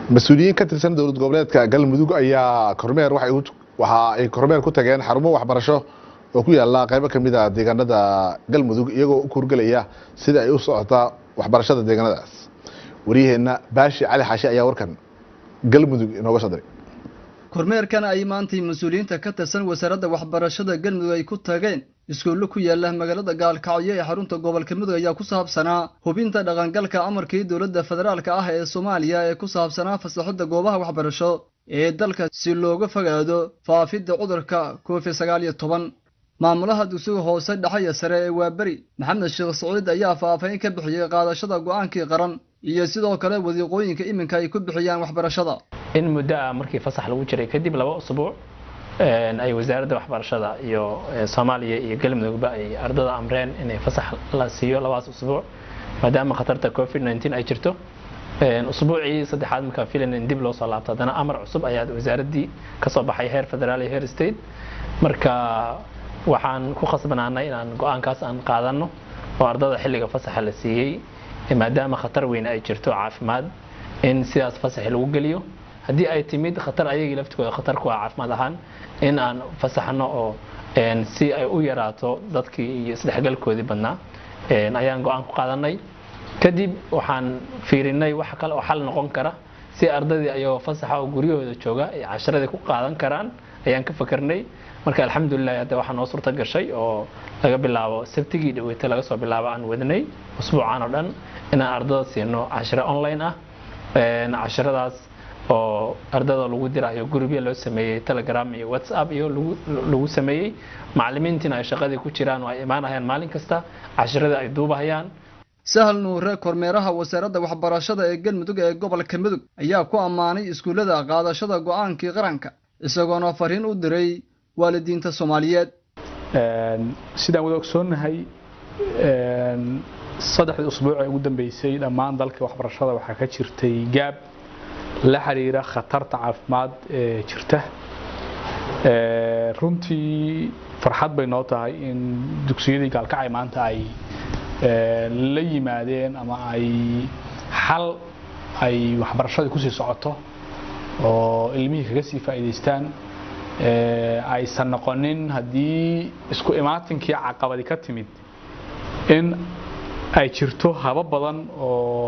Mas-uuliyiin ka tirsan dowlad goboleedka Galmudug ayaa kormeer waxa ay kormeer ku tageen xarumo waxbarasho oo ku yaala qaybo ka mid a deegaanada Galmudug, iyagoo u kuurgelaya sida ay u socotaa waxbarashada deegaanadaas. Wariyaheenna Baashi Cali Xaashi ayaa warkan Galmudug inooga soo diray. Kormeerkan ay maantay mas-uuliyiinta ka tirsan Wasaaradda Waxbarashada Galmudug ay ku tageen iskuullo ku yaala magaalada Gaalkacyo ee xarunta gobolka Mudug ayaa ku saabsanaa hubinta dhaqangalka amarkii dowladda federaalka ah ee Soomaaliya ee ku saabsanaa fasaxidda goobaha waxbarasho ee dalka si looga fogaado faafidda cudurka COVID-19. Maamulaha dugsiga hoose, dhexe iyo sare ee Waaberi, Maxamed Sheekh Saciid, ayaa faahfaahin ka bixiyey qaadashada go'aankii qaran iyo sidoo kale wadiiqooyinka iminka ay ku bixiyaan waxbarashada. In muddo ah markii fasax lagu jiray kadib 2 usbuuc ay Wasaaradda Waxbarashada iyo Soomaaliya iyo Galmudugba ay ardada amreen inay fasax la siiyo labadaas usbuuc, maadaama khatarta COVID-19 ay jirto. Usbuucii saddexaad markaan filan in dib loo soo laabto, haddana amar cusub ayaa wasaaraddii ka soo baxay, heer federaal iyo heer state. Marka waxaan ku khasbanaanay inaan go'aankaas aan qaadano oo ardada xilliga fasaxa la siiyey, maadaama khatar weyn ay jirto caafimaad, in sidaas fasaxi lagu geliyo. Haddii ay timid khatar ayagii laftigooda khatar ku ah caafimaad ahaan, in aan fasaxno oo si ay u yaraato dadkii iyo isdhexgalkoodii badnaa ayaan go'aan ku qaadanay. Kadib waxaan fiirinay wax kale oo xal noqon kara si ardadii ayagoo fasaxa oo guryahooda jooga ay casharadii ku qaadan karaan ayaan ka fakernay. Marka alxamdulilah, hadda waxaa noo suurta gashay oo laga bilaabo Sabtigii dhaweyta, laga soo bilaabo aan wadnay usbuucan oo dhan inaan ardada siino cashiro online ah, cashiradaas oo ardada lagu dirayo gurubyo loo sameeyey Telegram iyo WhatsApp iyo lagu sameeyey, macallimiintiina ay shaqadii ku jiraan oo ay imaanayaan maalin kasta, cashiradii ay duubahayaan. Sahal Nuure, kormeeraha Wasaaradda Waxbarashada ee Galmudug ee gobolka Mudug, ayaa ku ammaanay iskuullada qaadashada go'aankii qaranka, isagoona fariin u diray waalidiinta Soomaaliyeed. Sidaan wada ogsoonnahay, 3dii usbuuc ee ugu dambeysay dhammaan dalka waxbarashada waxaa ka jirtay gaab la xiriira khatarta caafimaad ee jirta. Runtii farxad bay noo tahay in dugsiyadii Gaalkacay maanta ay la yimaadeen ama ay xal ay waxbarashadii kusii socoto oo ilmihii kaga sii faa'iidaystaan, aysan noqonin haddii isku imaatinkii caqabadi ka timid in ay jirto haba badan oo